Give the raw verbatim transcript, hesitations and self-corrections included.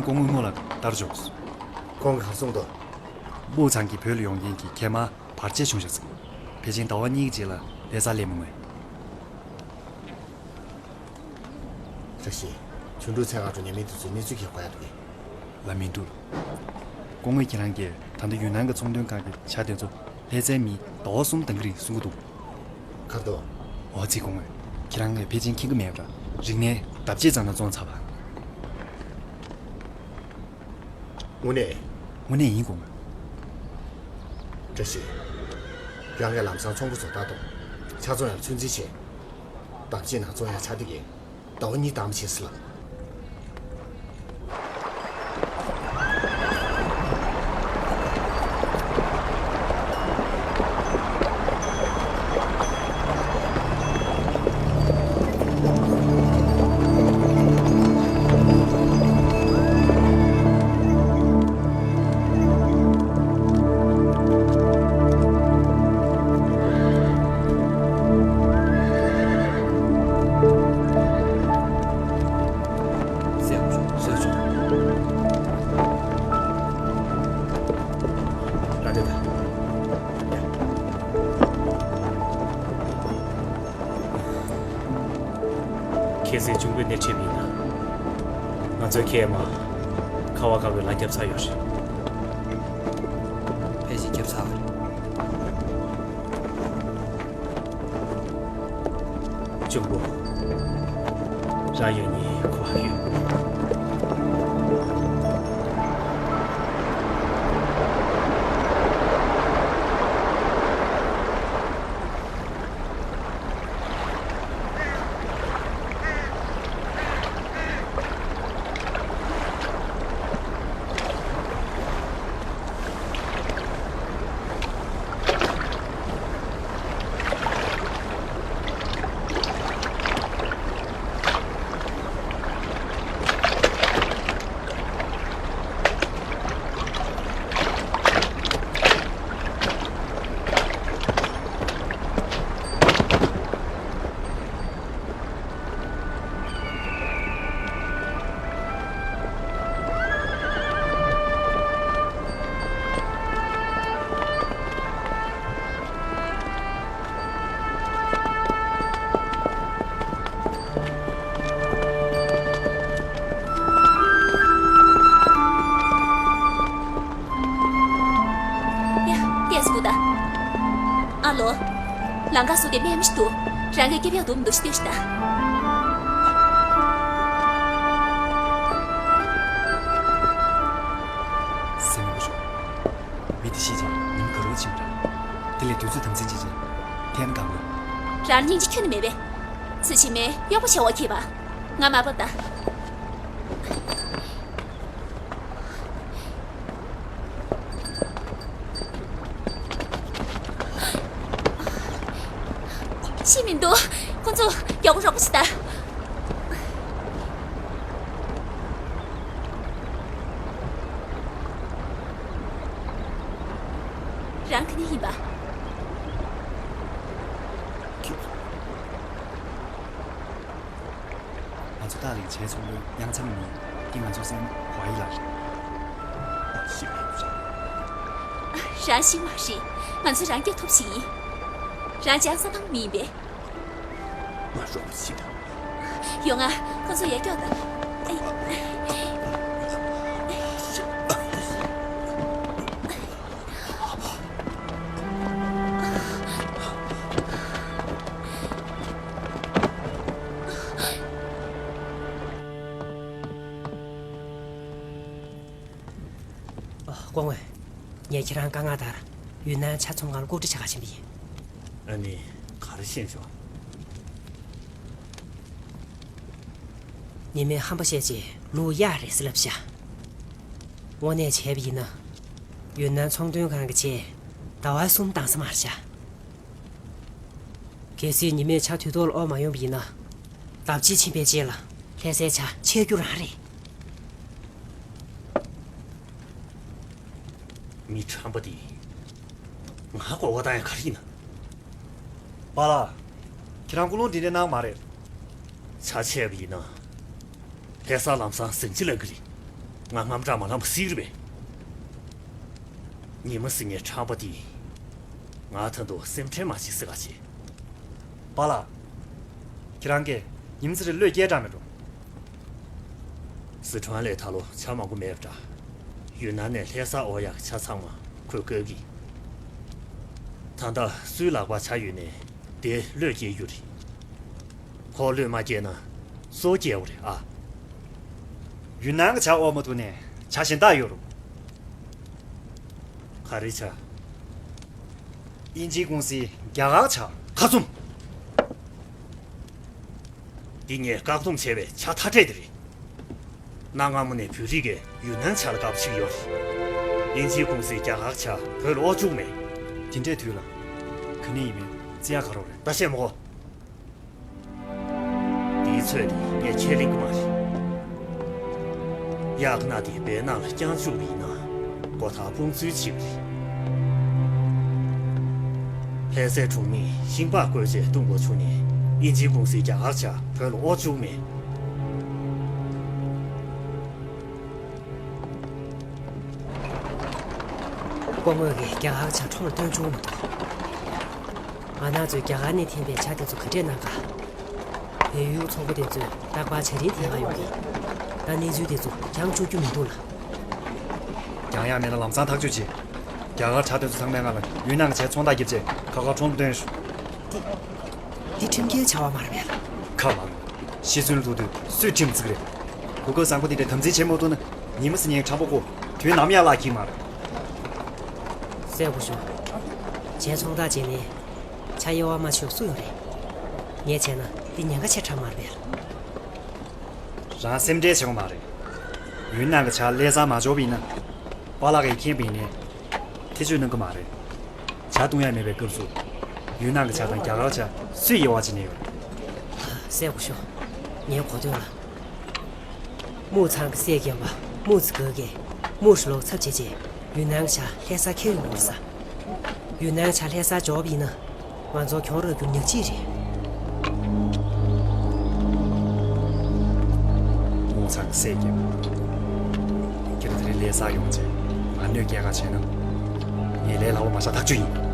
སྐུ་ངོ་སྨོ་ལགས་ལྟར་འཇོག་ཁོང་གིས་ག་རེ་གསུངས་འདུག་སྨོ་ཚང་གིས་བོད་ལ་ཡོང་མཁན་གྱི་གད་དམར་བར་ཆད་བྱུང་བཞག་ཟེར། ཕལ་ཆེར་ཟླ་བ་གཉིས་ཀྱི་རྗེས་ལ་ལྷ་སར་སླེབས་མི་ངོས། བཀྲ་ཤིས། ཆོ་འཕྲུལ་ཚལ་ཁང་དུ་ཉེས་མེད་དེ་ཚོའི་གནས་ཚུལ་གྱི་གོ་ཡ་འདུག་གས། ལ་མི་འདུག་སྐུ་ངོ་ཁྱེད་རང་གིས་ད་ལྟ་ཡུན་ནན་གྱི་ཚོང་དོན་ཁང་གི་ཇ་དེ་ཚོ་ལྷ་སའི་མིས་ཟླ་བ་གསུམ་འདང་གི་རེད་གསུང་གི་འདུག་ག་རེ་འདུག་འོ་ཙི་སྐུ་ངོ། ཁྱེད་རང་ངས་ཕལ་ཆེར་མཁྱེན་གྱི་མེད་པ་འདྲ། རིག་གནས་འདབ་ཆགས་ཙམ་ན་བཙོང་ཚར་བ། དངོས་གནས། དངོས་གནས་ཡིན་སྐུ་ངོ། བཀྲ་ཤིས། ཁྱེད་རང་ངས་ལམ་སང་ཚོང་ཁང་བཟོ་ལྟ་དང་། ཆ་ཚང་ཡང་ཚོད་འཛིན་བྱས། འདབ་ཆགས་ན་བཙོང་ཡ་ཆགས་བསྡད་ཀྱི། ཟླ་བ་གཉིས་འདང་མ་བྱེད་ཟེར་ལབ། གསལ་བྱུང་། གསལ་བྱུང་། ད་དེ་ད། ཁྱེད་ཚོས་གཅུང་པོའི་སྣེ་ཁྲིད་པ་ཡིན་ན། ང་ཚོའི་གད་དམར་ཁ་བ་དཀར་པོའི་ལག་བརྒྱབ་ཚར་ཡོད་རེད། ཕལ་ཆེར་བརྒྱབ་ཚར་བ་རེད། གཅུང་པོ། རང་ཡོད་ཉིད་གོ་བ་ཡོད། ཡ། ཏེས་ཀུ་ད། ཨ་ལོ། ལང་ཀ་སུ་དེ་མེ་མི་ཤི་དུ། རང་གི་སྐྱེ་བ་དུམ་དུ་ཤི་དུ་ཤི་ད། སེམས་མི་ཤོག་མི་དེ་ཤི་ཅིང་ཉིན་ག་རུ་ཕྱིན་པ། དེ་ལས་དུས་ཚོད་དམ་འཛིན་བྱེད་ཅིང་། ཐན་གང་ལ། རང་སྙིང་རྗེ་ཁྱོན་ནས་མེད་པས། ཚུལ་ཤི་མེ་གཡོག་པོ་བྱ་བ་ཁྱེད་པ། ང་མ་བབ་ད། ཤི་མི་འདུག་ཁོ་ཚོ་མགྱོགས་པོ་རོགས་པ་བྱེད་དང་། རང་ག་ནས་ཡིན་པ། ང་ཚོ་ཏཱ་ལིང་བྱས་ཚོང་དོན་ཡང་མཚམས་མིན། འདི་ང་ཚོ་སེམས་ཧོ་ཡི་ལ་རེད། ཤི་མེད་རེད། རང་ཤི་མ་རེད། ང་ཚོ་རང་སྐྱོབ་ཐུབ་ཞིག་ཡིན། རང་ཅང་ས་ཐང་མི་ཡིན་པས། ང་རོགས་པ་ཞིག་དང་། ཡོང་ང་། ཁོ་ཚོ་ཡར་སྐྱོབ་དང་། ཨེ། ཨ། སྐུ་ངོ། ངས་ཁྱེད་རང་བཀའ་མངགས་ལྟར་ཡུན་ནན་ཆ་ཚོང་ཁང་ལ་ལྐོག་འདྲི་བྱེད་ག་ཕྱིན་པ་ཡིན། ཨ་ནི་ག་རེ་ཤེས་བྱུང་། ཉི་མའི་ཧམ་པ་བཤད་ཅེས་ལུག་གཡག་རེད་ཟེར་ལབ་ཤག་དངོས་གནས་བྱས་པ་ཡིན་ན། ཡུན་ནན་ཚོང་དོན་ཁང་གི་ཆེད་ཟླ་བ་གསུམ་བཏང་ས་མ་རེད་ཤག་གལ་སྲིད་ཉི་མས་ཆ་དུས་ཐོག་ལ་དབོར་མ་ཡོང་བ་ཡིན་ན། ལྡབ་གཅིག་ཕྱིན་པའི་རྗེས་ལ་ལྷ་སའི་ཇ་ཆད་རྒྱུ་རང་རེད། མི་ཁྲམ་པ་འདི། ང་གོ་བ་བཏང་ཡ་ག་རེ་ཡིན་ན། པཱ་ལགས། ཁྱེད་རང་ཀུན་སློང་འདི་འདྲ་གནང་མ་རེད། ཆ་ཆད་པ་ཡིན་ན། ལྷ་ས་ལམ་སང་ཟིང་ཆ་ལངས་གི་རེད། ང་དངངས་སྐྲག་མ་ལངས་པ་སྲིད་རེད་པས། ཉི་མ་ཟིན་ངའི་ཁྲམ་པ་འདིས་ང་ད་དུང་སེམས་ཁྲལ་མ་བྱེད་ཟེར་ག་བྱེད། པཱ་ལགས། ཁྱེད་རང་གིས་ཉིན་ཙི་རེ་བློས་སྐྱེལ་དྲགས་མེད་འགྲོ། སི་ཁྲོན་ལས་ད་ལོ་ཇ་མང་པོ་མེད་པ་འདྲ། ཡུན་ནན་ནས་ལྷ་ས་འོ་ཡག་ཇ་ཚང་མ་ཁོས་བཀག་གི། ད་ལྟ་སུའི་ལག་པར་ཇ་ཡོད་ནའི་དེ་བློས་སྐྱེལ་རྒྱུ་རེད། ཁོ་བློས་མ་སྐྱེལ་ན་སོ་སྐྱེལ་བ་རེད་ཨ། ཡུན་ནན་གྱི་ཇ་དབོར་མ་ཐུབ་ནའི་ཇ་གཞན་དག་ཡོད་རུང་། ག་རེ་ཇ། དབྱིན་ཇིའི་ཀུང་སིའི་རྒྱ་གར་ཇ། ཁ་བཙུམ། འདི་ངས་བཀག་སྡོམ་བྱས་པའི་ཇ་ཐ་དད་དེ་རེད། གནའ་སྔ་མོ་ནས་བོད་རིགས་ཀྱིས་ཡུན་ནན་ཇ་ལ་དགའ་པོ་བྱེད་ཀྱི་ཡོད་རེད། དབྱིན་ཇིའི་ཀུང་སིའི་རྒྱ་གར་ཇ་བོད་ལ་དབོར་བཅུག་མེད། དེ་འདྲའི་དུས་ལ་ག་ནས་ཡིན་མིན་བརྩི་ཡག་ག་རེ་རེད། ད་བཤད་མོ་གོ། དེའི་ཚོད་དེ་ངས་ཁས་ལེན་གྱི་མ་རེད། གཡག་སྣ་དེ་བལ་ནང་ལ་བརྐྱངས་བཅུག་པ་ཡིན་ན་མགོ་ཐག་དཔུང་འཛུལ་བྱེད་ཀྱི་རེད། ལྷ་སའི་གྲོང་མིས་ཤིང་པགས་བརྐོས་རྗེས་བརྡུངས་དགོས་བྱུང་ནས་དབྱིན་ཇིའི་ཀུང་སིའི་རྒྱ་གར་ཇ་བོད་ལ་དབོར་བཅུག་མེད། སྐུ་ངོ་གིས་རྒྱ་གར་ཇ་ཁྲོམ་ལ་བཏོན་བྱུང་མི་འདུག་ང་རང་ཚོས་རྒྱ་གར་ནས་འཐེན་པའི་ཇ་དེ་ཚོ་ག་འདྲས་གནང་ག་བལ་ཡུལ་ཚོགས་པ་དེ་ཚོས་རྟག་པར་ཇ་རིན་འཐེན་ག་ཡོང་གི། ད་གནས་ཚུལ་དེ་ཚོ་འགྱངས་བཅུག་རྒྱུ་མི་འདུག་ལ། འགྱངས་ཡག་མེད་ན་ལམ་སང་ཐག་གཅོད་བྱེད། རྒྱ་གར་ཇ་དེ་ཚོ་ཚང་མའི་སྒང་ལ་ཡུན་ནན་གྱི་ཇའི་ཚོང་རྟགས་བརྒྱབ་རྗེས་ཁ་ཁ་ཁྲོམ་ལ་བཏོན་ཤོག་འདི་འདི་ཁྲིམས་འགལ་བྱ་བ་མ་རེད་པས་ལ། ཁ་མང་། ཤི་གསོན་ལྷུག་དུས་སུས་ཁྲིམས་བརྩི་གི་རེད། གོ་སྐབས་བཟང་པོ་དེ་འདྲ་དམ་འཛིན་བྱེད་མ་ཐུབ་ན་ཉི་མ་སི་ཉའི་ཁྲམ་པ་ཁོ་དུས་ནམ་ཡང་བརླག་གི་མ་རེད། སྲས་སྐུ་ཞབས། ཇའི་ཚོང་རྟགས་བྱས་ནས་ཇ་དབྱེ་བ་མ་ཆོད་སུ་ཡོད་རེད། ངས་བྱས་ན་འདི་ཉེན་ཁ་ཆེ་དྲགས་མ་རེད་པས་ལ། རང་སེམས་ཁྲལ་བྱེད་དགོས་མ་རེད། ཡུན་ནན་གྱི་ཇ་ལྷ་སར་མ་འབྱོར་བ་ཡིན་ན། པཱ་ལགས་ཀྱིས་མཁྱེན་པ་ཡིན་ནའི་ཐེ་བྱུས་གནང་གི་མ་རེད། ཇ་བཏུང་ཡ་མེད་པའི་སྐབས་སུ། ཡུན་ནན་གྱི་ཇ་དང་རྒྱ་གར་ཇ་སུས་དབྱེ་བ་འབྱེད་ནས་ཡོད། སྲས་སྐུ་ཞབས། ངའི་གོ་ཐོས་ལ། དམུ་ཚང་གི་སྲས་རྒན་པ་དམུ་ཙི་ག་གིས་དམུ་ཧྲི་ལོག་ཚབ་བྱས་རྗེས་ཡུན་ནན་གྱི་ཇ་ལྷ་སར་འཁྱེར་ཡོང་དགོས་ས། ཡུན་ནན་ཇ་ལྷ་སར་འབྱོར་བ་ཡིན་ན། ང་ཚོ་གྱོང་རག་རྒྱུ་ཉག་གཅིག་རེད། དམུ་ཚང་གི་སྲས་རྒན་པ། ཁྱེད་རང་དེ་རིང་ལྷ་སར་ཡོང་རྗེས་ང་གནོད་སྐྱེལ་ག་བྱས་ན། ངས་ལས་སླ་པོ་མ་བཞག་ཐག་ཆོད་ཡིན།